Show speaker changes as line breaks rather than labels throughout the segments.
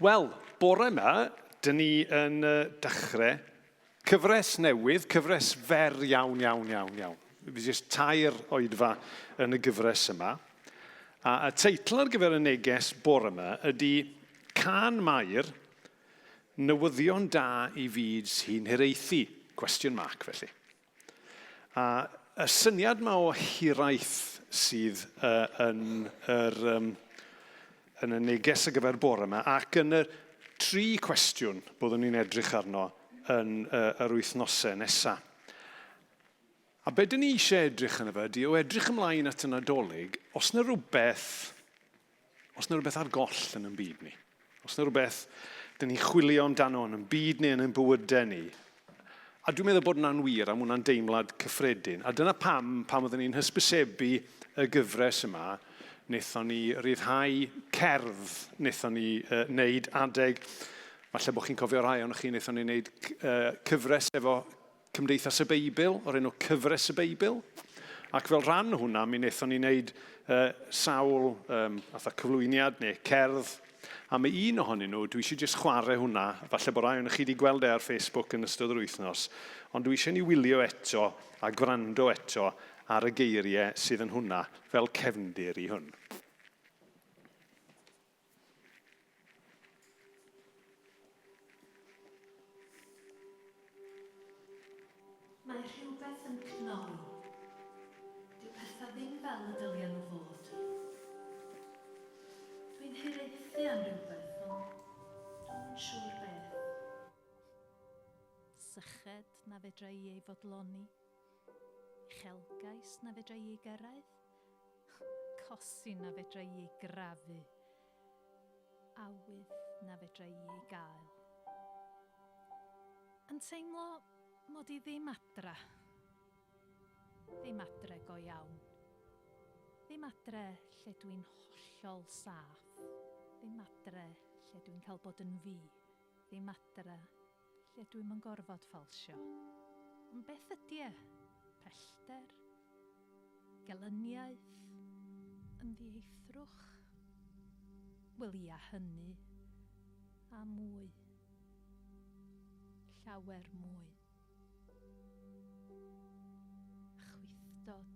Wel, bore yma, dyn ni yn dechrau cyfres newydd, cyfres fer iawn, iawn, iawn, iawn. Fydd jyst tair oedfa yn y gyfres yma. A y teitl ar gyfer y neges bore yma ydy Cân Mair, Newyddion Da i Fyd sy'n Hiraethu, question mark felly. A y syniad yma o hiraeth sydd uh, yn, yr, um, yn y neges ar gyfer bore yma ac yn y tri cwestiwn byddwn ni'n edrych arno yn uh, yr wythnosau nesaf. A be dyn ni eisiau edrych yna fe ydy o edrych ymlaen at y Nadolig, os yna rhywbeth Os yna rhywbeth ar goll yn ein byd ni, os yna rhywbeth dyn ni'n chwilio amdano yn ein byd ni, yn ein bywydau ni, a dwi'n meddwl bod hwnna'n wir, a mae hwnna'n deimlad cyffredin. A dyna pam, pam oeddwn ni'n hysbysebu y gyfres yma, wnaethon ni ryddhau cerdd, wnaethon ni uh, wneud adeg, falle bod chi'n cofio rhai ohonoch chi, wnaethon ni wneud uh, cyfres efo Cymdeithas y Beibl, o'r enw Cyfres y Beibl. Ac fel rhan o hwnna, mi wnaethon ni wneud uh, sawl um, fatha cyflwyniad neu cerdd. A mae un ohonyn nhw, dwi eisiau jyst chwarae hwnna, falle bod rai ohonoch chi wedi gweld e ar Facebook yn ystod yr wythnos, ond dwi eisiau ni wylio eto a gwrando eto ar y geiriau sydd yn hwnna fel cefndir i hwn.
Mae rhywbeth yn cnoi. Dyw pethau ddim fel y dylia nhw fod. Dwi'n hiraethu am rywbeth, ond dwi'm yn siŵr beth. Syched na fedra i ei fodloni. Uchelgais na fedra i ei gyrraedd. Cosi na fedra i ei grafu. Awydd na fedra i ei gael. Yn teimlo mod i ddim adra. Ddim adre go iawn. Ddim adre lle dwi'n hollol saff. Ddim adre lle dwi'n cael bod yn fi. Ddim adre lle dwi'm yn gorfod ffalsio. Ond beth ydy e? Pellter? Gelyniaeth? Ymddieithrwch? Wel ia, hynny. A mwy. Llawer mwy. Chwithdod.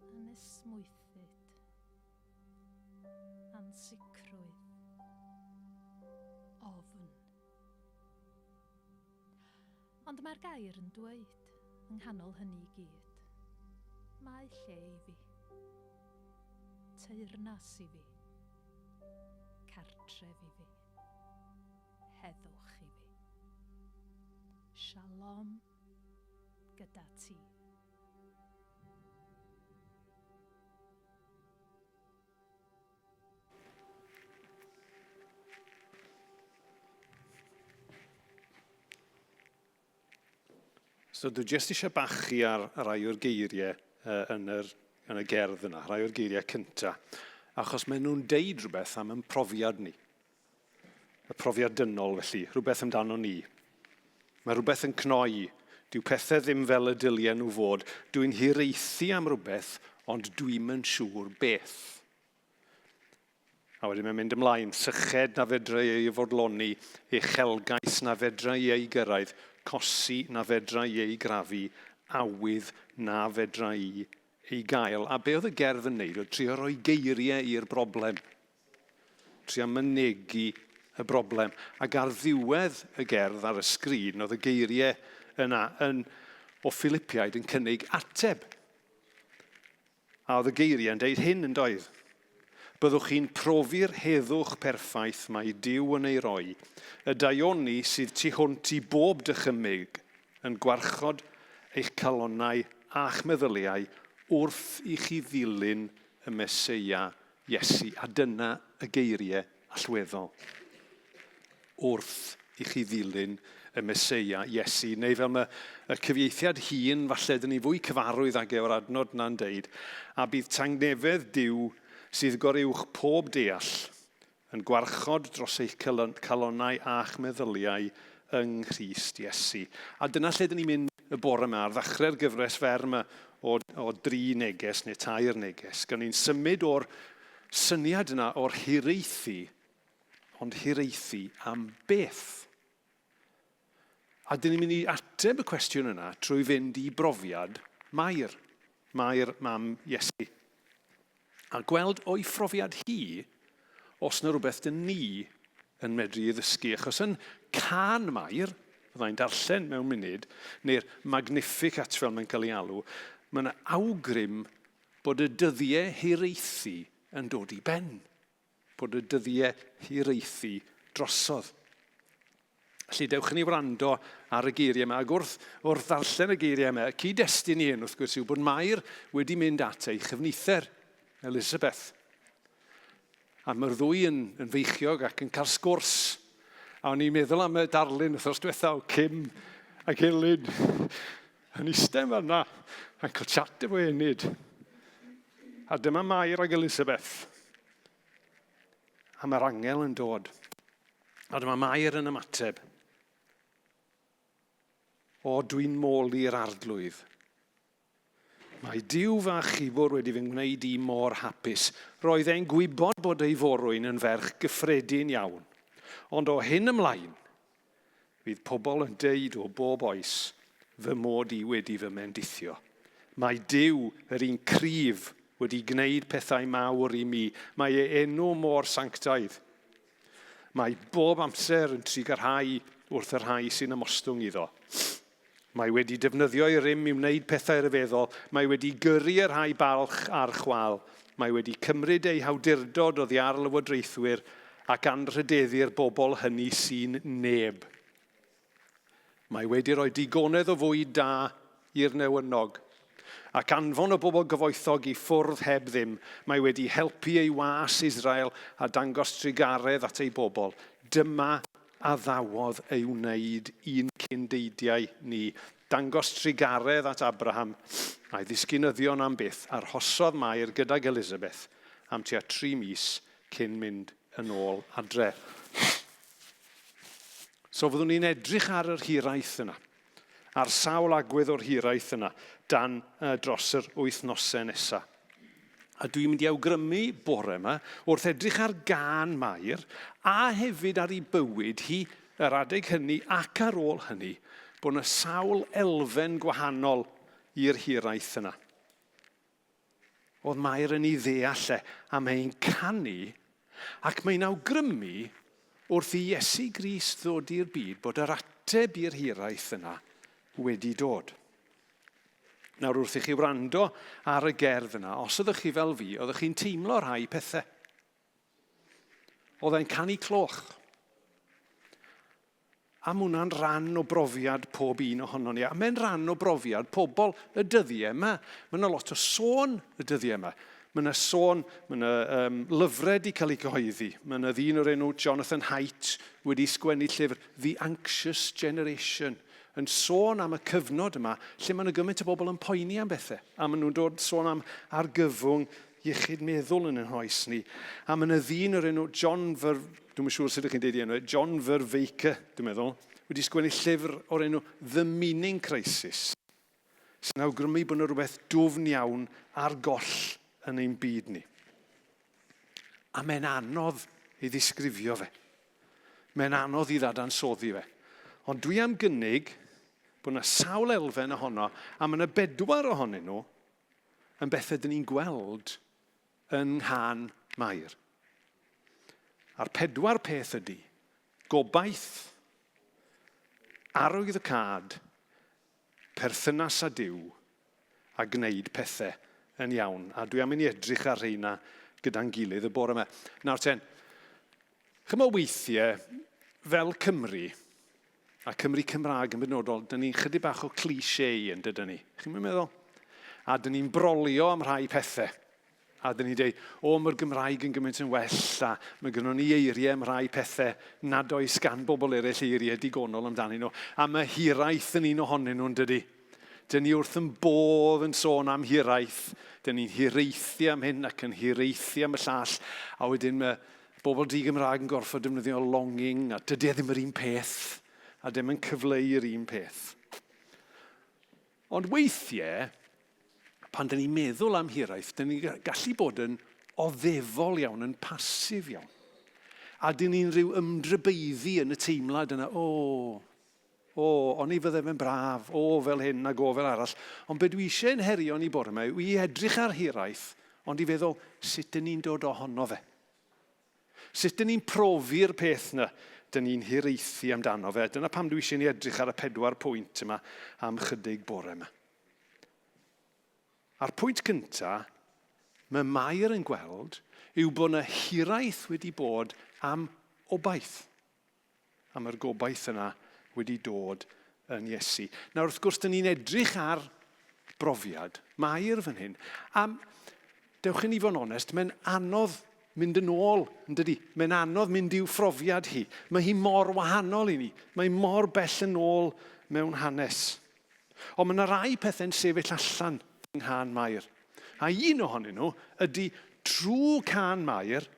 Anesmwythyd. Ansicrwydd. Ofn. Ond mae'r gair yn dweud, yng nghanol hynny i gyd, mae lle i fi. Teyrnas i fi. Cartref i fi. Heddwch i fi. Shalom gyda ti.
So dwi jyst eisiau bachu ar rai o'r geiriau uh, yn, yr, yn y gerdd yna, rhai o'r geiriau cynta, achos maen nhw'n deud rhywbeth am ein profiad ni. Y profiad dynol, felly, rhywbeth amdano ni. Mae rhywbeth yn cnoi. Dyw pethau ddim fel y dylien nhw fod. Dwi'n hiraethu am rhywbeth, ond dwi'm yn siŵr beth. A wedyn mae'n mynd ymlaen. Syched na fedra i ei fodloni, uchelgais na fedra i ei gyrraedd, cosi na fedra i ei grafu, awydd na fedra i ei gael. A be oedd y gerdd yn neud oedd trio rhoi geiriau i'r broblem. Trio mynegi y broblem. Ac ar ddiwedd y gerdd ar y sgrin oedd y geiriau yna yn, o Philipiaid yn cynnig ateb. A oedd y geiriau yn deud hyn yn doedd. Byddwch chi'n profi'r heddwch perffaith mae Duw yn ei roi, y daioni sydd tu hwnt i bob dychymyg, yn gwarchod eich calonnau a'ch meddyliau wrth i chi ddilyn y Meseia Iesu, a dyna y geiriau allweddol. Wrth i chi ddilyn y Meseia, Iesu, neu fel mae y cyfieithiad hŷn, falle dyn ni fwy cyfarwydd ag e o'r adnod yna'n deud, a bydd tangnefedd Duw sydd goruwch pob deall yn gwarchod dros eich calonnau a'ch meddyliau yng Nghrist Iesu. A dyna lle dyn ni'n mynd y bore yma, ar ddechrau'r gyfres fer yma o, o dri neges neu tair neges. Gan ni'n symud o'r syniad yna o'r hiraethu Ond hiraethu am beth? A dyn ni'n mynd i ateb y cwestiwn yna trwy fynd i brofiad Mair, Mair mam Iesu. A gweld o'i phrofiad hi, os na rhywbeth dyn ni yn medru ei ddysgu. Achos yn cân Mair, fyddai'n darllen mewn munud, neu'r Magnificat fel mae'n cael ei alw, mae yna awgrym bod y dyddiau hiraethu yn dod i ben. Bod y dyddiau hiraethu drosodd. Felly dewch i ni wrando ar y geiriau yma. Ac wrth, wrth ddarllen y geiriau yma, y cyd-destun i hyn wrth gwrs yw bod Mair wedi mynd at ei chyfnither, Elizabeth. A mae'r ddwy yn, yn feichiog ac yn cael sgwrs. A o'n i'n meddwl am y darlun wythnos diwetha o Kim ac Elin yn eistedd fanna yn cael chat efo Enid. A dyma Mair ac Elizabeth. A mae'r angel yn dod. A dyma Mair yn ymateb. O, dwi'n moli'r arglwydd. Mae Duw fy achubwr wedi fy ngwneud i mor hapus. Roedd e'n gwybod bod ei forwyn yn ferch gyffredin iawn. Ond o hyn ymlaen, fydd pobl yn deud o bob oes fy mod i wedi fy mendithio. Mae Duw, yr un cryf, wedi gwneud pethau mawr i mi. Mae ei enw mor sanctaidd. Mae bob amser yn trugarhau wrth y rhai sy'n ymostwng iddo. Mae wedi defnyddio ei rym i wneud pethau rhyfeddol. Mae wedi gyrru y rhai balch ar chwâl. Mae wedi cymryd eu hawdurdod oddi ar lywodraethwyr ac anrhydeddu'r bobl hynny sy'n neb. Mae wedi rhoi digonedd o fwyd da i'r newynog, ac anfon y bobl gyfoethog i ffwrdd heb ddim. Mae wedi helpu ei was Israel a dangos trugaredd at ei bobl. Dyma addawodd ei wneud i'n cyndeidiau ni, dangos trugaredd at Abraham a'i ddisgynyddion am byth, arhosodd Mair gydag Elisabeth am tua tri mis cyn mynd yn ôl adre. So fyddwn ni'n edrych ar yr hiraeth yna, ar sawl agwedd o'r hiraeth yna, dan uh, dros yr wythnosau nesaf. A dwi'n mynd i awgrymu bore yma, wrth edrych ar gân Mair, a hefyd ar ei bywyd hi yr adeg hynny ac ar ôl hynny, bod yna sawl elfen gwahanol i'r hiraeth yna. Oedd Mair yn ei ddeall e, a mae'n canu, ac mae'n awgrymu wrth i Iesu Grist ddod i'r byd bod yr ateb i'r hiraeth yna wedi dod. Nawr, wrth i chi wrando ar y gerdd yna, os ydych chi fel fi, oeddech chi'n teimlo rhai pethau. Oedd e'n canu cloch. A mae hwnna'n rhan o brofiad pob un ohonon ni. A mae'n rhan o brofiad pobl y dyddiau yma. Mae yna lot o sôn y dyddiau yma. Mae yna sôn, mae yna um, lyfrau wedi cael ei gyhoeddi. Mae yna ddyn o'r enw Jonathan Haidt wedi sgwennu llyfr The Anxious Generation yn sôn am y cyfnod yma lle mae yna gymaint o bobl yn poeni am bethau. A maen nhw'n dod sôn am argyfwng iechyd meddwl yn ein hoes ni. A mae yna ddyn o'r enw John Ver... Dwi'm yn siŵr sut ydych chi'n deud ei enw e, John Vervaeke, dwi'n meddwl, wedi sgwennu llyfr o'r enw The Meaning Crisis, sy'n awgrymu bod yna rhywbeth dwfn iawn ar goll yn ein byd ni. A mae'n anodd ei ddisgrifio fe. Mae'n anodd i ddadansoddi fe. Ond dwi am gynnig bod yna sawl elfen ohono, a mae yna bedwar ohonyn nhw yn bethau dyn ni'n gweld yng nghân Mair. A'r pedwar peth ydy gobaith, arwydd y cad, perthynas â Duw a gwneud pethau yn iawn. A dwi am i ni edrych ar rheina gyda'n gilydd y bore yma. Nawr ten, chymod weithiau, fel Cymru, a Cymru Cymraeg yn benodol, dyn ni'n chydig bach o cliché yn dydyn ni. Chi'n meddwl? A dyn ni'n brolio am rhai pethau. A dyn ni'n dweud, o, mae'r Gymraeg yn gymaint yn well, a mae gynnon ni eiriau am rai pethau nad oes gan bobl eraill eiriau digonol amdanyn nhw. A mae hiraeth yn un ohonyn nhw'n dydy. Dyn ni wrth yn bodd yn sôn am hiraeth. Dyn ni'n hiraethu am hyn ac yn hiraethu am y llall. A wedyn mae bobl di-Gymraeg yn gorfod defnyddio longing, a dydy e ddim yr un peth, a dim yn cyfleu'r un peth. Ond weithiau, pan dyn ni'n meddwl am hiraeth, dyn ni'n gallu bod yn oddefol iawn, yn pasif iawn. A dyn ni'n rhyw ymdrybeiddi yn y teimlad yna, o, o, oni fydde fe'n braf, o, fel hyn ag o fel arall. Ond be dwi eisiau yn herio ni bore yma yw i edrych ar hiraeth, ond i feddwl, sut dyn ni'n dod ohono fe? Sut dyn ni'n profi'r peth 'na dyn ni'n hiraethu amdano fe? Dyna pam dwi eisiau ni edrych ar y pedwar pwynt yma am chydig bore yma. A'r pwynt cynta, mae Mair yn gweld, yw bod yna hiraeth wedi bod am obaith. Am yr gobaith yna wedi dod yn Iesu. Nawr, wrth gwrs, dyn ni'n edrych ar brofiad Mair fan hyn. A dewch i ni fod yn onest, mae'n anodd mynd yn ôl, yn dydy? Mae'n anodd mynd i'w phrofiad hi. Mae hi mor wahanol i ni. Mae mor bell yn ôl mewn hanes. Ond mae yna rai pethau'n sefyll allan yng nghân Mair. A un ohonyn nhw ydy trwy cân Mair,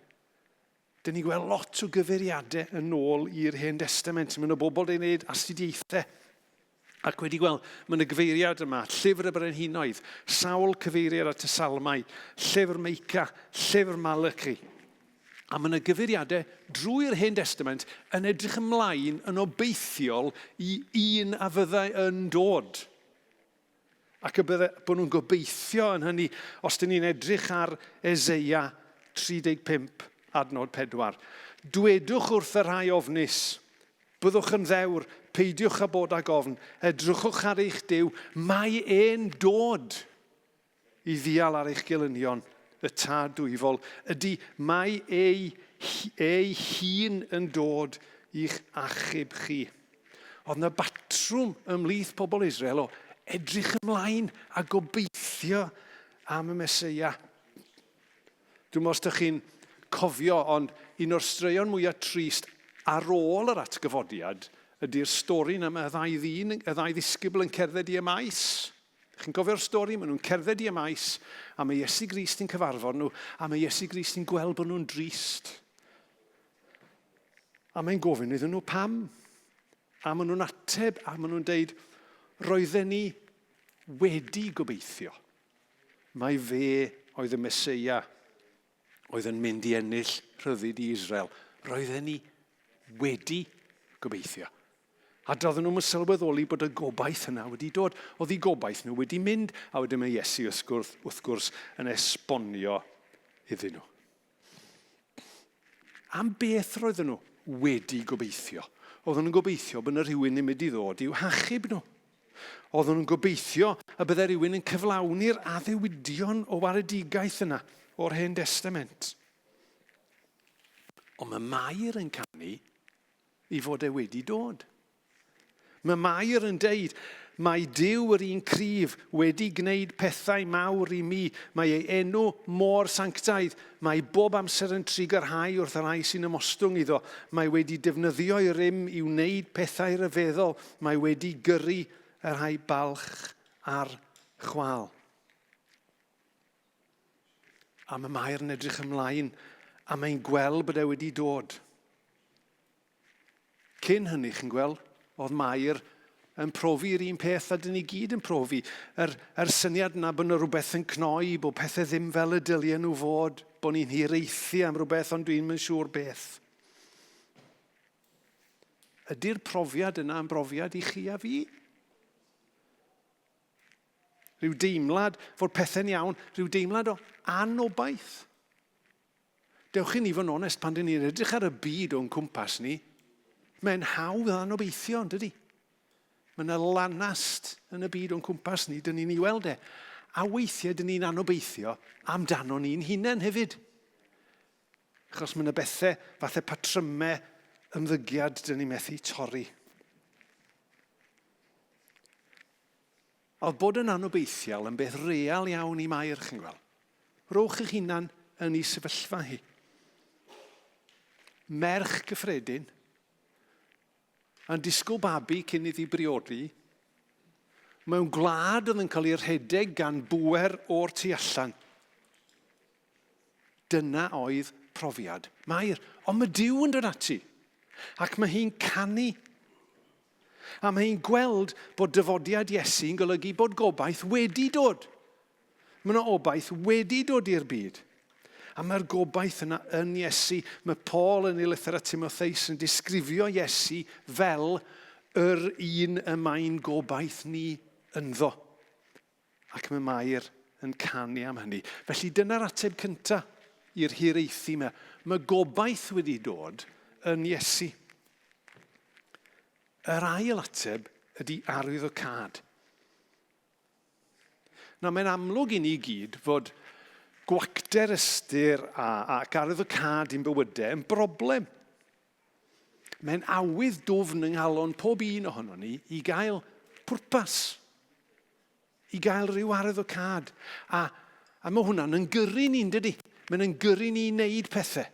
Dyn ni'n gweld lot o gyfeiriadau yn ôl i'r Hen Destament. Mae yna bobl wedi gwneud astudiaethau ac wedi gweld, mae yna gyfeiriad yma, Llyfr y Brenhinoedd, sawl cyfeiriad at y Salmau, Llyfr Meica, Llyfr Malachi. A mae yna gyfeiriadau drwy'r Hen Destament yn edrych ymlaen yn obeithiol i un a fyddai yn dod. Ac y bydde, bod nhw'n gobeithio yn hynny, os dyn ni'n edrych ar Eseia 35, adnod 4. Dwedwch wrth y rhai ofnus, byddwch yn ddewr, peidiwch â bod ag ofn, edrychwch ar eich Duw, mae e'n dod i ddial ar eich gelynion, y Tad dwyfol, ydy, mae ei, ei hun yn dod i'ch achub chi. Oedd yna batrwm ymhlith pobl Israel o edrych ymlaen a gobeithio am y Meseia. Dwi'n meddwl os ydych chi'n cofio, ond un o'r straeon mwyaf trist ar ôl yr atgyfodiad ydy'r stori yna mae y ddau ddyn, y ddau ddisgybl yn cerdded i Emaus. Chi'n cofio'r stori? Maen nhw'n cerdded i Emaus, a mae Iesu Grist yn cyfarfod nhw, a mae Iesu Grist yn gweld bod nhw'n drist. A mae'n gofyn iddyn nhw pam. A maen nhw'n ateb, a maen nhw'n deud, roedden ni wedi gobeithio. Mae fe oedd y Meseia oedd yn mynd i ennill rhyddid i Israel. Roedden ni wedi gobeithio. A doedden nhw'm yn sylweddoli bod y gobaith yna wedi dod. Oedd eu gobaith nhw wedi mynd, a wedyn mae Iesu wrth gwrs, wrth gwrs yn esbonio iddyn nhw. Am beth roedden nhw wedi gobeithio? Oedden nhw'n gobeithio bod yna rhywun yn mynd i ddod i'w hachub nhw. Oedden nhw'n gobeithio y byddai rhywun yn cyflawni'r addewidion o waredigaeth yna o'r Hen Destament. Ond mae Mair yn canu i fod e wedi dod. Mae Mair yn deud, mae Duw yr un cryf wedi gwneud pethau mawr i mi. Mae ei enw mor sanctaidd. Mae bob amser yn trugarhau wrth y rhai sy'n ymostwng iddo. Mae wedi defnyddio ei rym i wneud pethau rhyfeddol. Mae wedi gyrru y rhai balch ar chwâl. A mae Mair yn edrych ymlaen a mae'n gweld bod e wedi dod. Cyn hynny, chi'n gweld, oedd Mair yn profi'r un peth a dyn ni gyd yn profi. Yr, yr syniad yna bod yna rhywbeth yn cnoi, bod pethau ddim fel y dylien nhw fod, bod ni'n hiraethu am rhywbeth ond dwi'n yn siŵr beth. Ydy'r profiad yna yn brofiad i chi a fi? Rhyw deimlad fod pethau'n iawn, rhyw deimlad o anobaith. Dewch i ni fod yn onest, pan dyn ni'n edrych ar y byd o'n cwmpas ni, mae'n hawdd anobeithio, yn dydy? Mae yna lanast yn y byd o'n cwmpas ni, dyn ni'n ei weld e. A weithiau dyn ni'n anobeithio amdano ni'n hunain hefyd. Achos mae yna bethau, fatha patrymau ymddygiad dyn ni'n methu torri. Oedd bod yn anobeithiol yn beth real iawn i Mair, chi'n gweld. Rowch eich hunan yn ei sefyllfa hi. Merch gyffredin, yn disgwyl babi cyn iddi briodi, mewn gwlad oedd yn cael ei rhedeg gan bŵer o'r tu allan. Dyna oedd profiad Mair. Ond mae Duw yn dod ati, ac mae hi'n canu. A mae hi'n gweld bod dyfodiad Iesu yn golygu bod gobaith wedi dod. Mae yna obaith wedi dod i'r byd. A mae'r gobaith yna yn Iesu. Mae Paul yn ei lythyr at Timotheus yn disgrifio Iesu fel yr un y mae'n gobaith ni ynddo. Ac mae Mair yn canu am hynny. Felly dyna'r ateb cyntaf i'r hiraethu yma. Mae gobaith wedi dod yn Iesu. Yr ail ateb ydy arwyddocâd. Nawr, mae'n amlwg i ni gyd fod gwacter ystyr a, ac arwyddocâd i'n bywydau yn broblem. Mae'n awydd dwfn yng nghalon pob un ohono ni i gael pwrpas, i gael rhyw arwyddocâd. A, a mae hwnna'n yn gyrru ni'n dydy? Mae'n yn gyrru ni i wneud pethau.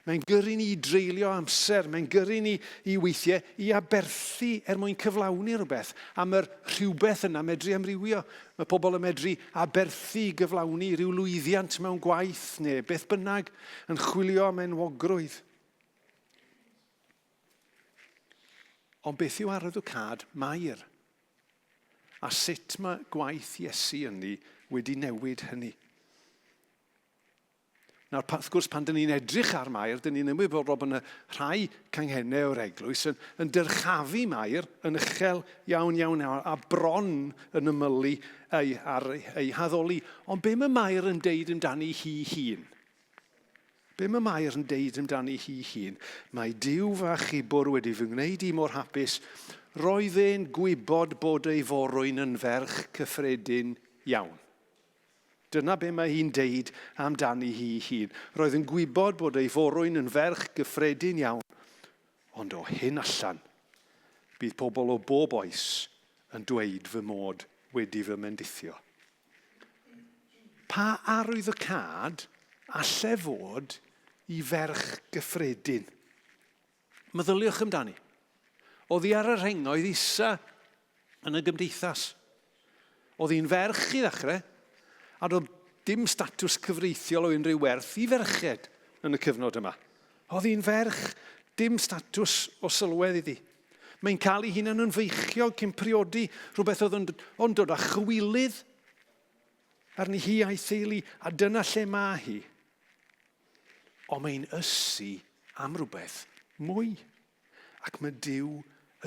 Mae'n gyrru ni i dreulio amser, mae'n gyrru ni i weithiau i aberthu er mwyn cyflawni rhywbeth. A mae'r rhywbeth yna medru amrywio. Mae pobl yn medru aberthu i gyflawni rhyw lwyddiant mewn gwaith neu beth bynnag, yn chwilio am enwogrwydd. Ond beth yw arwyddocâd Mair? A sut mae gwaith Iesu ynddi wedi newid hynny? Nawr, wrth gwrs, pan dyn ni'n edrych ar Mair, dyn ni'n ymwybodol bod yna rhai canghennau o'r eglwys yn, yn dyrchafu Mair yn uchel iawn, iawn, iawn, a bron yn ymylu ei, ar ei haddoli. Ond be mae Mair yn deud amdani hi hun? Be mae Mair yn deud amdani hi hun? Mae Duw fy achubwr wedi fy ngwneud i mor hapus. Roedd e'n gwybod bod ei forwyn yn ferch cyffredin iawn. Dyna be mae hi'n deud amdani hi hun. Roedd yn gwybod bod ei forwyn yn ferch gyffredin iawn, ond o hyn allan, bydd pobl o bob oes yn dweud fy mod wedi fy mendithio. Pa arwyddocâd alle fod i ferch gyffredin? Meddyliwch amdani. Oedd hi ar y rhengoedd isa yn y gymdeithas. Oedd hi'n ferch i ddechrau, a doedd dim statws cyfreithiol o unrhyw werth i ferched yn y cyfnod yma. Oedd hi'n ferch, dim statws o sylwedd iddi. Mae'n cael ei hunan yn feichiog cyn priodi, rhywbeth oedd yn, yn dod â chywilydd arni hi a'i theulu, a dyna lle mae hi. Ond mae'n ysu am rywbeth mwy. Ac mae Duw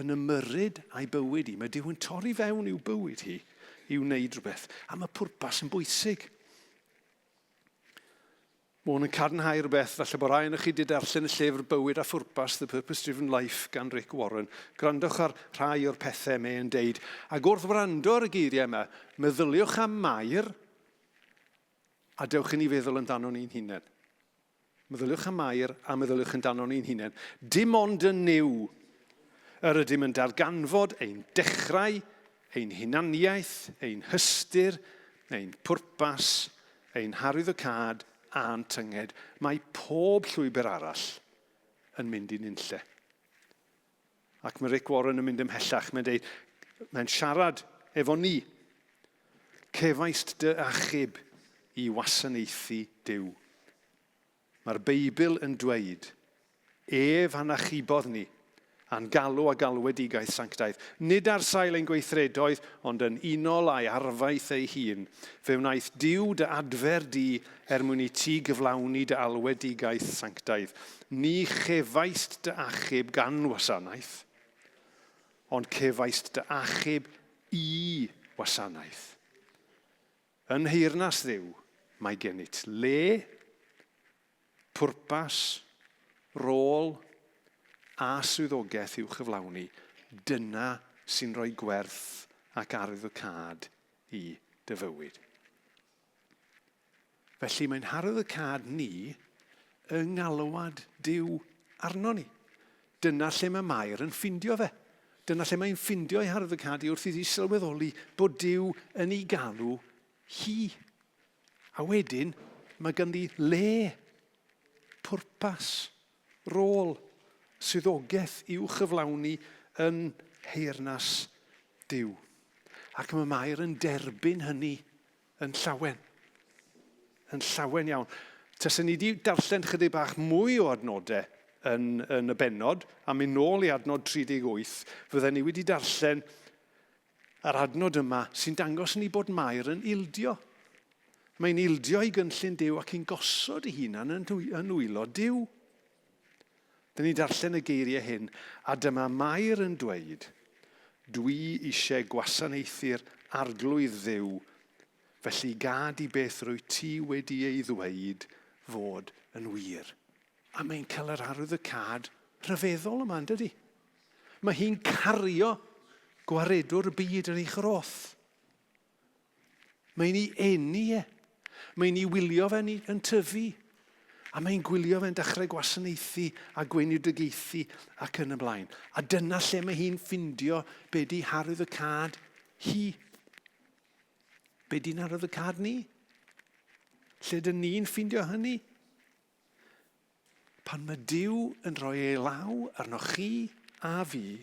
yn ymyrryd â'i bywyd hi. Mae Duw yn torri fewn i'w bywyd hi i wneud rhywbeth. A mae pwrpas yn bwysig. Mae hwn yn cadarnhau rhywbeth, falle bod rhai ohonoch chi wedi darllen y llyfr Bywyd a Phwrpas, The Purpose Driven Life gan Rick Warren. Gwrandwch ar rhai o'r pethau mae e'n deud. Ac wrth wrando ar y geiriau yma, meddyliwch am Mair, A dewch i ni feddwl amdano ni'n hunain. Meddyliwch am Mair a meddyliwch amdano ni'n hunain. Dim ond yn Nuw yr ydym yn darganfod ein dechrau, ein hunaniaeth, ein hystyr, ein pwrpas, ein harwyddocâd a'n tynged. Mae pob llwybr arall yn mynd i nunlle. Ac mae Rick Warren yn mynd ymhellach. Mae'n deud, mae'n siarad efo ni. Cefaist dy achub i wasanaethu Duw. Mae'r Beibl yn dweud, ef a'n achubodd ni, a'n galw a galwedigaeth sanctaidd, nid ar sail ein gweithredoedd, ond yn unol â'i arfaeth ei hun. Fe wnaeth Duw dy adfer di er mwyn i ti gyflawni dy alwedigaeth sanctaidd. Ni chefaist dy achub gan wasanaeth, ond cefaist dy achub i wasanaeth. Yn nheyrnas Dduw mae gennyt le, pwrpas, rôl a swyddogaeth i'w chyflawni. Dyna sy'n rhoi gwerth ac arwyddocâd i dy fywyd. Felly mae'n harwyddocâd ni yng ngalwad Duw arno ni. Dyna lle mae Mair yn ffindio fe. Dyna lle mae'n ffindio ei harwyddocâd hi wrth iddi sylweddoli bod Duw yn ei galw hi. A wedyn mae ganddi le, pwrpas, rôl, swyddogaeth i'w chyflawni yn nheyrnas Duw. Ac mae Mair yn derbyn hynny Yn llawen. Yn llawen iawn. Tasen ni wedi darllen chydig bach mwy o adnodau yn, yn y bennod, a mynd nôl i adnod 38, fydden ni wedi darllen yr adnod yma sy'n dangos ni bod Mair yn ildio. Mae'n ildio i gynllun Duw ac yn gosod ei hunan yn nwylo Duw. Dyn ni'n darllen y geiriau hyn, a dyma Mair yn dweud, Dwi eisiau gwasanaethu'r Arglwydd Dduw, felly gad i beth rwyt ti wedi ei ddweud fod yn wir. A mae'n cael yr arwyddocâd rhyfeddol yma, yn dydy? Mae hi'n cario gwaredwr y byd yn ei chroth. Mae'n ei eni e. Mae'n ei wylio fe'n yn tyfu. A mae'n gwylio fe'n dechrau gwasanaethu a gweinidogaethu ac yn y blaen. A dyna lle mae hi'n ffindio be di harwydd y cad hi. Be di'n harwydd y cad ni? Lle dyn ni'n ffindio hynny? Pan mae Duw yn rhoi ei law arnoch chi a fi,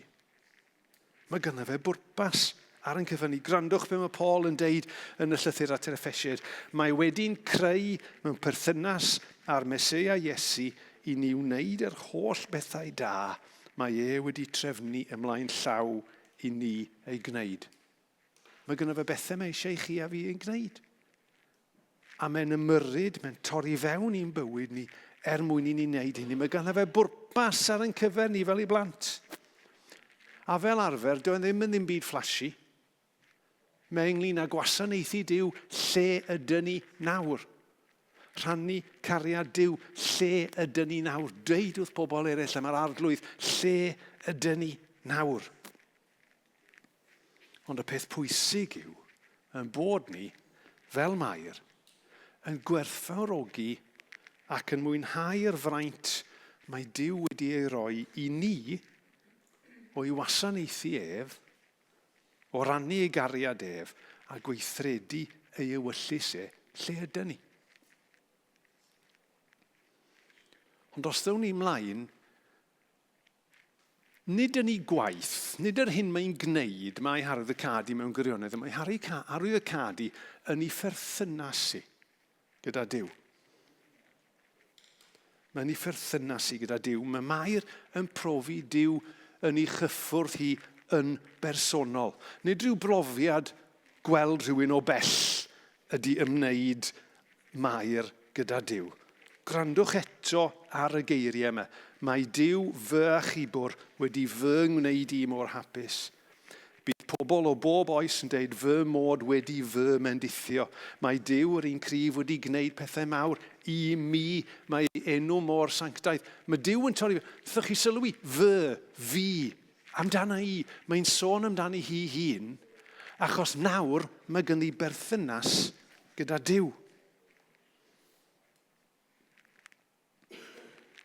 mae ganddo fe bwrpas ar ein cyfer ni. Gwrandwch be mae Paul yn deud yn y llythyr at yr Effesiaid. Mae wedi'n creu mewn perthynas â'r Meseia Iesu i ni wneud yr holl bethau da mae e wedi trefnu ymlaen llaw i ni eu gwneud. Mae gynno fe bethau mae eisiau i chi a fi ein gwneud. A mae'n ymyrryd, mae'n torri fewn i'n bywyd ni er mwyn i ni wneud hynny. Mae ganddo fe bwrpas ar ein cyfer ni fel ei blant. A fel arfer, doedd ddim yn ddim byd flashy. Mae ynglyn â gwasanaethu Duw lle ydyn ni nawr. Rhannu cariad Duw lle ydyn ni nawr. Deud wrth bobl eraill am yr arglwydd lle ydyn ni nawr. Ond y peth pwysig yw yn bod ni, fel Mair, yn gwerthfawrogi ac yn mwynhau'r fraint mae Duw wedi ei roi i ni o'i wasanaethu ef, o rannu ei gariad ef a gweithredu ei ewyllys e lle ydyn ni. Ond os ddown ni mlaen Nid yn ei gwaith, nid yr hyn mae'n gwneud, mae Harry the Cadi mewn gwirionedd, mae Harry, Harry the Cadi yn ei pherthynas i gyda Duw. Mae'n ei pherthynas i gyda Duw. Mae Mair yn profi Duw yn ei chyffwrdd hi yn bersonol. Nid rhyw brofiad gweld rhywun o bell ydy ymwneud Mair gyda Duw. Gwrandwch eto ar y geiriau yma. Mae Duw, fy achubwr, wedi fy ngwneud i mor hapus. Bydd pobl o bob oes yn deud fy mod wedi fy mendithio. Mae Duw, yr un cryf, wedi gwneud pethau mawr i mi. Mae ei enw mor sanctaidd. Mae Duw yn torri... Wnaethoch chi sylwi? Fy, fi, amdana i. Mae'n sôn amdani hi hun, achos nawr mae ganddi berthynas gyda Duw.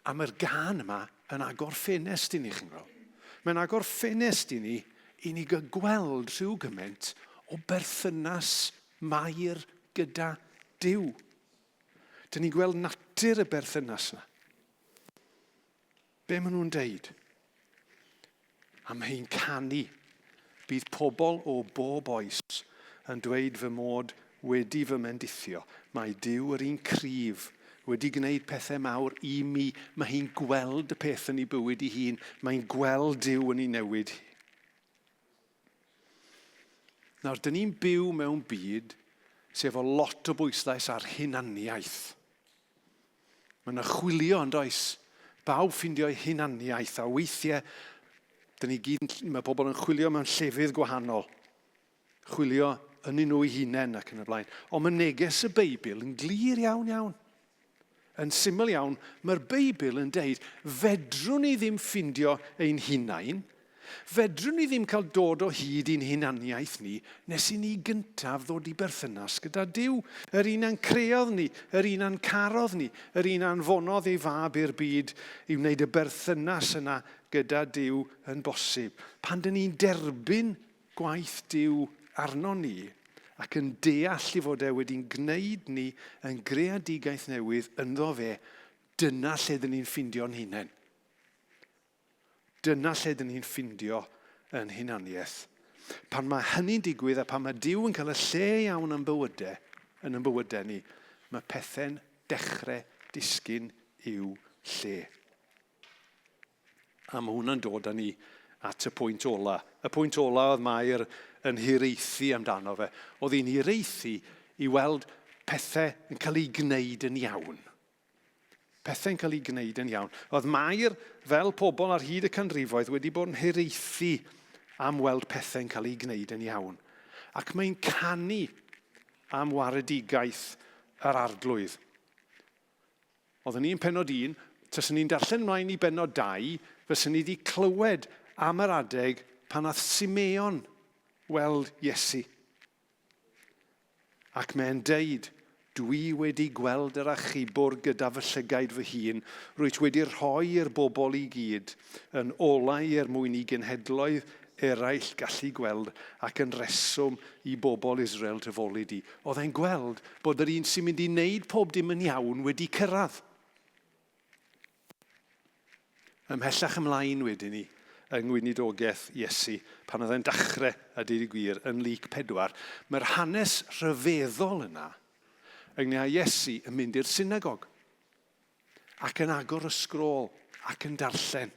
A mae'r gân yma yn agor ffenest i ni, chi'n gweld. Mae'n agor ffenest i ni i ni gael gweld rhyw gymaint o berthynas Mair gyda Duw. Dyn ni'n gweld natur y berthynas yna. Be maen nhw'n deud? A mae hi'n canu. Bydd pobl o bob oes yn dweud fy mod wedi fy mendithio. Mae Duw yr un cryf wedi gwneud pethau mawr i mi. Mae hi'n gweld y peth yn ei bywyd ei hun. Mae'n gweld Duw yn ei newid hi. Nawr, dyn ni'n byw mewn byd sydd efo lot o bwyslais ar hunaniaeth. Mae yna chwilio yn does? Bawb ffindio'i hunaniaeth a weithiau dyn ni gyd, mae pobl yn chwilio mewn llefydd gwahanol. Chwilio yn nhw eu hunain ac yn y blaen. Ond mae neges y Beibl yn glir iawn iawn. Yn syml iawn, mae'r Beibl yn deud, fedrwn ni ddim ffindio ein hunain, Fedrwn ni ddim cael dod o hyd i'n hunaniaeth ni nes i ni gyntaf ddod i berthynas gyda Duw, yr un a'n creodd ni, yr un a'n carodd ni, yr un anfonodd ei fab i'r byd i wneud y berthynas yna gyda Duw yn bosib. Pan dyn ni'n derbyn gwaith Duw arnon ni ac yn deall i fod e wedi'n gwneud ni yn greadigaeth newydd ynddo fe, dyna lle dyn ni'n ffindio'n hunain. Dyna lle dyn ni'n ffindio yn hunaniaeth. Pan mae hynny'n digwydd a pan mae Duw yn cael y lle iawn am bywydau, yn yn bywydau ni, mae pethau'n dechrau disgyn i'w lle. A mae hwnna'n dod â ni at y pwynt ola. Y pwynt ola oedd Mair yn hiraethu amdano fe. Oedd hi'n hiraethu i weld pethau yn cael eu gwneud yn iawn. Pethau'n cael eu gwneud yn iawn. Oedd Mair, fel pobl ar hyd y canrifoedd, wedi bod yn hiraethu am weld pethau'n cael eu gwneud yn iawn. Ac mae'n canu am waredigaeth yr arglwydd. Oeddwn ni'n penod un, taswn ni'n darllen mlaen i benod 2, fyswn ni wedi clywed am yr adeg pan nath Simeon weld Iesu. Ac mae'n deud, Dwi wedi gweld yr achubwr gyda fy llygaid fy hun, rwyt wedi rhoi i'r bobl i gyd, yn olau er mwyn i genhedloedd eraill gallu gweld ac yn reswm i bobl Israel dy foli di. Oedd e'n gweld bod yr un sy'n mynd i wneud pob dim yn iawn wedi cyrraedd. Ymhellach ymlaen wedyn ni, yng ngweinidogaeth Iesu, pan oedd e'n dachrau, a deud y gwir, yn Luc 4, mae'r hanes rhyfeddol yna ynglyn â Iesu yn mynd i'r synagog ac yn agor y sgrôl ac yn darllen.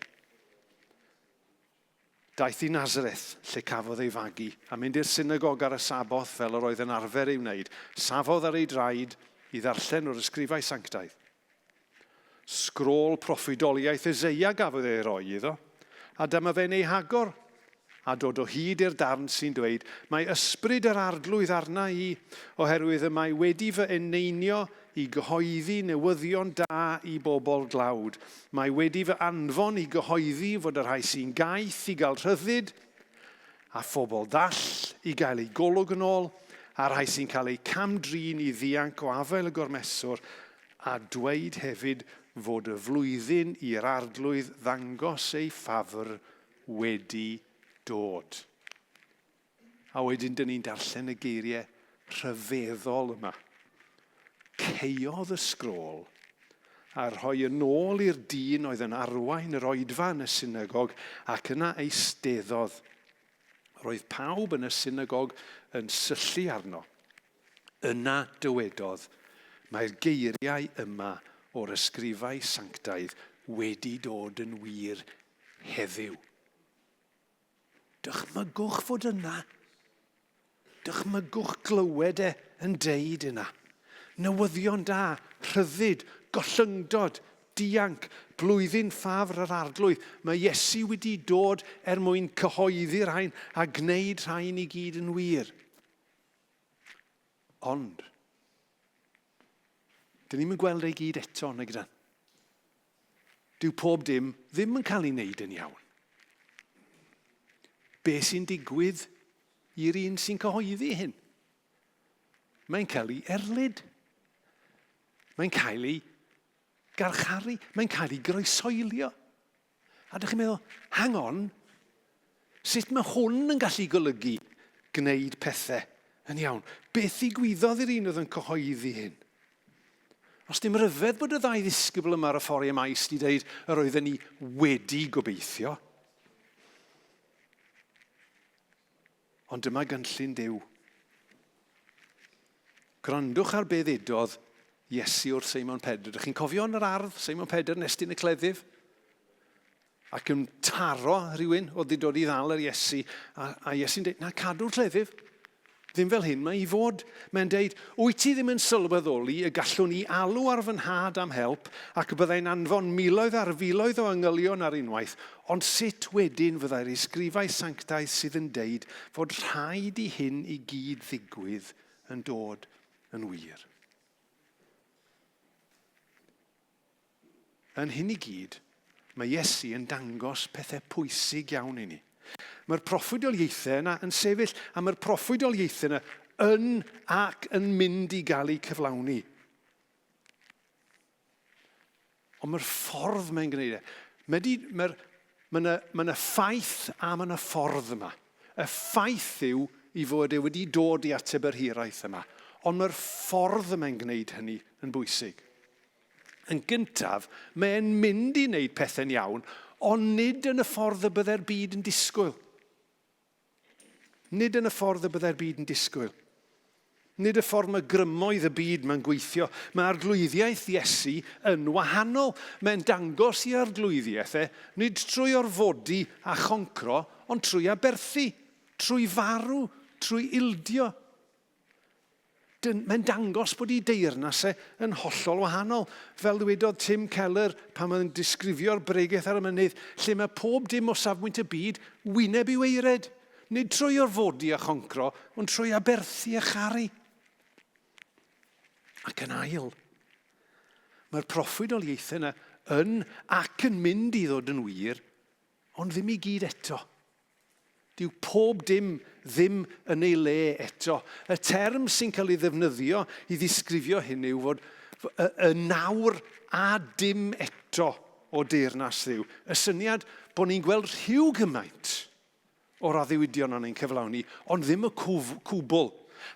Daeth i Nazareth, lle cafodd ei fagu, a mynd i'r synagog ar y Saboth fel yr oedd yn arfer ei wneud. Safodd ar ei draed i ddarllen o'r ysgrifau sanctaidd. Sgrôl proffwydoliaeth Eseia gafodd ei roi iddo, a dyma fe'n ei hagor, a dod o hyd i'r darn sy'n dweud, Mae ysbryd yr arglwydd arna i, oherwydd y mae wedi fy eneinio i gyhoeddi newyddion da i bobl dlawd. Mae wedi fy anfon i gyhoeddi fod y rhai sy'n gaeth i gael rhyddid, a phobl ddall i gael eu golwg yn ôl, a'r rhai sy'n cael eu cam-drin i ddianc o afael y gormeswr, a dweud hefyd fod y flwyddyn i'r Arglwydd ddangos ei ffafr wedi dod. A wedyn dyn ni'n darllen y geiriau rhyfeddol yma. Caeodd y sgrôl a rhoi yn ôl i'r dyn oedd yn arwain yr oedfa yn y synagog ac yna eisteddodd. Roedd pawb yn y synagog yn syllu arno. Yna dywedodd, Mae'r geiriau yma o'r ysgrifau sanctaidd wedi dod yn wir heddiw. Dychmygwch fod yna. Dychmygwch glywed e yn deud yna. Newyddion da, rhyddid, gollyngdod, dianc, blwyddyn ffafr yr arglwydd. Mae Iesu wedi dod er mwyn cyhoeddi rhain a gwneud rhain i gyd yn wir. Ond, dyn ni'n gweld ei gyd eto, nag ydan? Dyw pob dim ddim yn cael ei wneud yn iawn. Be sy'n digwydd i'r un sy'n cyhoeddi hyn? Mae'n cael ei erlid. Mae'n cael ei garcharu. Mae'n cael ei groesoelio. A dych chi'n meddwl, hang on, sut mae hwn yn gallu golygu gwneud pethau yn iawn? Beth ddigwyddodd i'r un oedd yn cyhoeddi hyn? Os dim rhyfedd bod y ddau ddisgybl yma ar y ffordd i maes wedi dweud yr oedden ni wedi gobeithio. Ond dyma gynllun Duw. Gwrandwch ar be ddudodd Iesu wrth Seimon Pedr. Ydych chi'n cofio yn yr ardd, Seimon Pedr yn estyn y cleddyf? Ac yn taro rhywun oedd wedi dod i ddal yr Iesu. A, a Iesu'n dweud, na, cadw'r cleddyf. Ddim fel hyn mae i fod. Mae'n deud, wyt ti ddim yn sylweddoli y gallwn i alw ar fy nhad am help ac y byddai'n anfon miloedd ar filoedd o angylion ar unwaith, ond sut wedyn fyddai'r ysgrifau sanctaidd sydd yn deud fod rhaid i hyn i gyd ddigwydd yn dod yn wir? Yn hyn i gyd, mae Iesu yn dangos pethau pwysig iawn i ni. Mae'r proffwydoliaethau yna yn sefyll, a mae'r proffwydoliaethau yna yn ac yn mynd i gael eu cyflawni. Ond mae'r ffordd mae'n gwneud e. Mae di, mae'r, mae yna, mae yna ffaith a mae yna ffordd yma. Y ffaith yw i fod e wedi dod i ateb yr hiraeth yma. Ond mae'r ffordd y mae'n gwneud hynny yn bwysig. Yn gyntaf, mae'n mynd i wneud pethau'n iawn, ond nid yn y ffordd y byddai'r byd yn disgwyl. Nid yn y ffordd y byddai'r byd yn disgwyl. Nid y ffordd mae grymoedd y byd mae'n gweithio. Mae arglwyddiaeth Iesu yn wahanol. Mae'n dangos i arglwyddiaeth e, nid trwy orfodi a choncro, ond trwy aberthu, trwy farw, trwy ildio. Mae'n dangos bod ei deyrnas e yn hollol wahanol. Fel ddywedodd Tim Keller pan oedd yn disgrifio'r bregeth ar y mynydd, lle mae pob dim o safbwynt y byd wyneb i waered. Nid trwy orfodi a choncro, ond trwy aberthu a charu. Ac yn ail, mae'r proffwydoliaethau yna yn ac yn mynd i ddod yn wir, ond ddim i gyd eto. Dyw pob dim ddim yn ei le eto. Y term sy'n cael ei ddefnyddio i ddisgrifio hyn yw fod y, y nawr a dim eto o deyrnas Dduw. Y syniad bod ni'n gweld rhyw gymaint o'r addewidion o'n ein cyflawni, ond ddim y cwbl.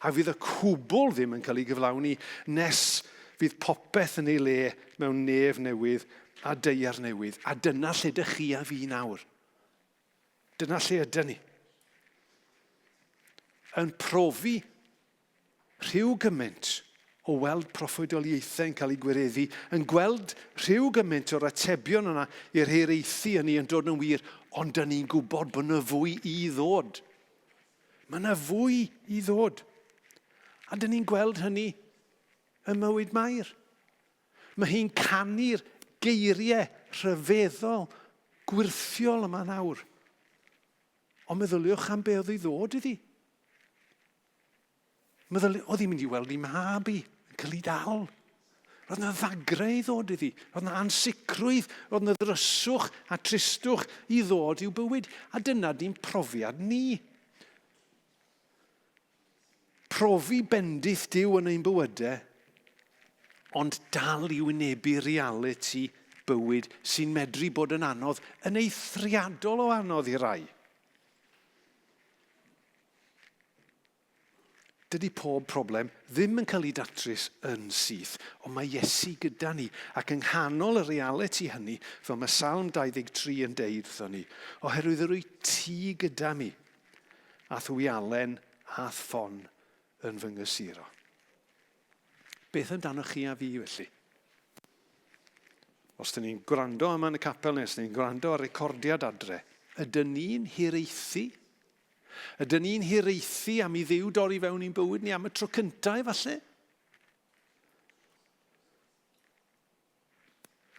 A fydd y cwbl ddim yn cael ei gyflawni nes fydd popeth yn ei le mewn nef newydd a daear newydd. A dyna lle dych chi a fi nawr. Dyna lle ydyn ni. Yn profi rhyw gymaint o weld proffwydoliaethau yn cael eu gwireddu, yn gweld rhyw gymaint o'r atebion yna i'r hiraethu yn ni yn dod yn wir, ond dyn ni'n gwybod bod yna fwy i ddod. Mae yna fwy i ddod. A dyn ni'n gweld hynny ym mywyd Mair. Mae hi'n canu'r geiriau rhyfeddol, gwyrthiol yma nawr. Ond meddyliwch am be oedd i ddod iddi. Meddyliwch, oedd hi'n mynd i weld ei mab i, yn cael ei dal. Roedd yna ddagrau i ddod iddi, roedd yna ansicrwydd, roedd yna ddryswch a tristwch i ddod i'w bywyd. A dyna di'n profiad ni. Profi bendith Duw yn ein bywydau, ond dal i wynebu realiti bywyd sy'n medru bod yn anodd, yn eithriadol o anodd i rai. Dydy pob problem ddim yn cael ei datrys yn syth, ond mae Iesu gyda ni, ac yng nghanol y realiti hynny, fel mae Salm 23 yn deud wrthon ni, oherwydd yr wyt ti gyda mi, a'th wialen a'th ffon yn fy nghysuro. Beth amdanoch chi a fi felly? Os dyn ni'n gwrando yma yn y capel neu os dyn ni'n gwrando ar recordiad adre, ydyn ni'n hiraethu? Ydyn ni'n hiraethu am i Dduw dorri fewn i'n bywyd ni am y tro cyntaf efallai?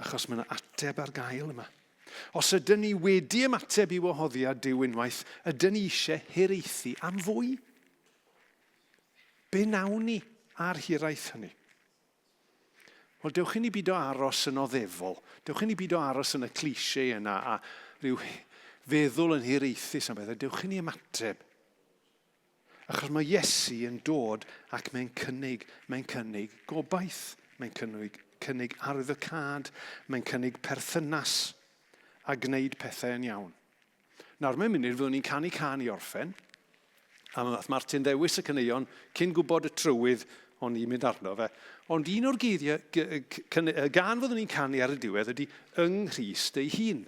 Achos mae yna ateb ar gael yma. Os ydyn ni wedi ymateb i wahoddiad Duw unwaith, ydyn ni eisiau hiraethu am fwy? Be nawn ni ar hiraeth hynny? Wel, dewch i ni bido aros yn oddefol. Dewch i ni bido aros yn y cliché yna a rhyw feddwl yn hiraethus am bethau. Dewch i ni ymateb. Achos mae Iesu yn dod ac mae'n cynnig, mae'n cynnig gobaith, mae'n cynnig, cynnig arwyddocâd, mae'n cynnig perthynas a gwneud pethau yn iawn. Nawr, mewn munud, fyddwn ni'n canu cân i orffen, a nath Martin ddewis y caneuon cyn gwybod y trywydd o'n i'n mynd arno fe. Ond un o'r geiriau, y gân fyddwn ni'n canu ar y diwedd ydy yng Nghrist ei hun.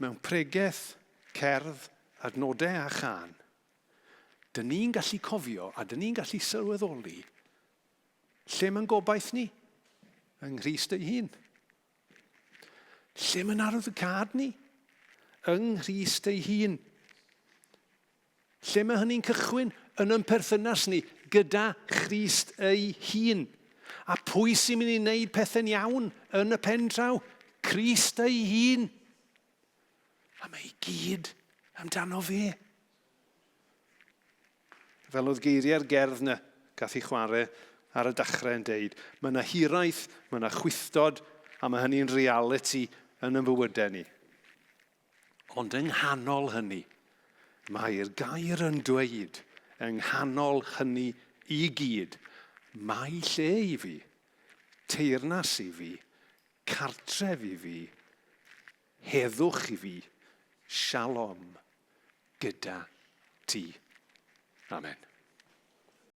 Mewn pregeth, cerdd, adnodau a chân, dyn ni'n gallu cofio a dyn ni'n gallu sylweddoli lle mae'n gobaith ni, yng Nghrist ei hun. Lle mae'n arwyddocâd ni, yng Nghrist ei hun. Lle mae hynny'n cychwyn? Yn ein perthynas ni gyda Christ ei hun. A pwy sy'n mynd i wneud pethau'n iawn yn y pen draw? Crist ei hun. A mae i gyd amdano fe. Fel oedd geiriau'r gerdd na gath ei chwarae ar y dechrau yn deud, mae yna hiraeth, mae yna chwithdod, a mae hynny'n realiti yn ein bywydau ni. Ond yng nghanol hynny, mae'r gair yn dweud, yng nghanol hynny i gyd, mae lle i fi, teyrnas i fi, cartref i fi, heddwch i fi, shalom gyda ti. Amen.